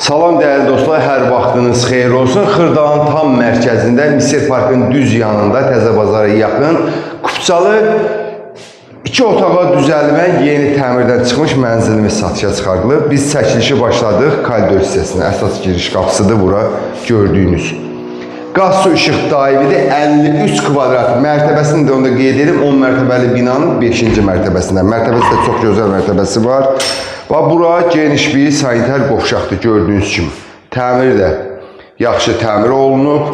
Salam dəyərli dostlar, hər vaxtınız xeyir olsun. Xırdalanın tam mərkəzində, Misir Parkın düz yanında, Təzə Bazara yaxın, Kupçalı iki otağa düzəlmə yeni təmirdən çıxmış mənzilimiz satışa çıxarılıb. Biz çəkilişi başladıq koridor hissəsinə. Əsas giriş qapısıdır bura gördüyünüz. Qaz, su, işıq daimidir. 53 kvadrat mərtəbəsini də onu da qeyd edim. 10 mərtəbəli binanın 5-ci mərtəbəsində. Mərtəbəsi də çox gözəl mərtəbəsi var. Və bura geniş bir sanitar qovşaqdır gördüyünüz kimi. Təmir də yaxşı təmir olunub.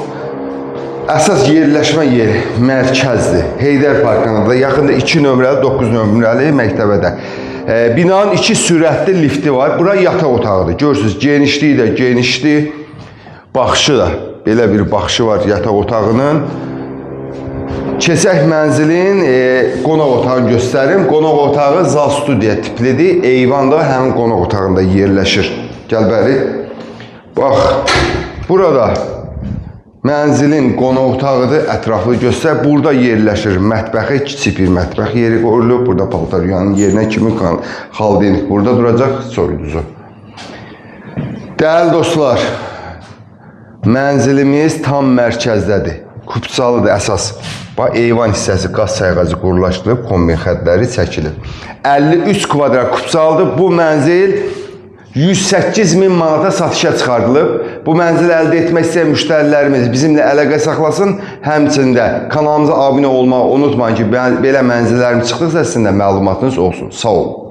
Əsas yerləşmə yeri mərkəzdir. Heydər Parkına da yaxında 2 nömrəli, 9 nömrəli məktəbə də. Binanın 2 sürətli lifti var. Bura yataq otağıdır. Görürsüz, genişliyi də genişdir. Baxışı da belə bir baxışı var yataq otağının. Keçək mənzilin qonaq otağını göstərim. Qonaq otağı zal studiya tiplidir. Eyvan da həmin qonaq otağında yerləşir. Gəl bəri. Bax, burada mənzilin qonaq otağıdır. Ətraflı göstər. Burada yerləşir mətbəxi, kiçik bir mətbəx yeri qoyulub. Burada paltar yuyanın yerinə kimi xaladenik burada duracaq, soyuducu. Dəyərli dostlar, mənzilimiz tam mərkəzdədir. Kupçalıdır əsas. Bax, eyvan hissəsi qaz sayğacı qurlaşdırılıb, kombin xəttləri çəkilib. 53 kvadrat kupçalıdır. Bu mənzil 108 min manata satışa çıxarılıb. Bu mənzili əldə etmək istəyən müştərilərimiz bizimlə əlaqə saxlasın. Həmçinin də kanalımıza abunə olmağı unutmayın ki, belə mənzillərim çıxdıqca sizin də məlumatınız olsun. Sağ olun.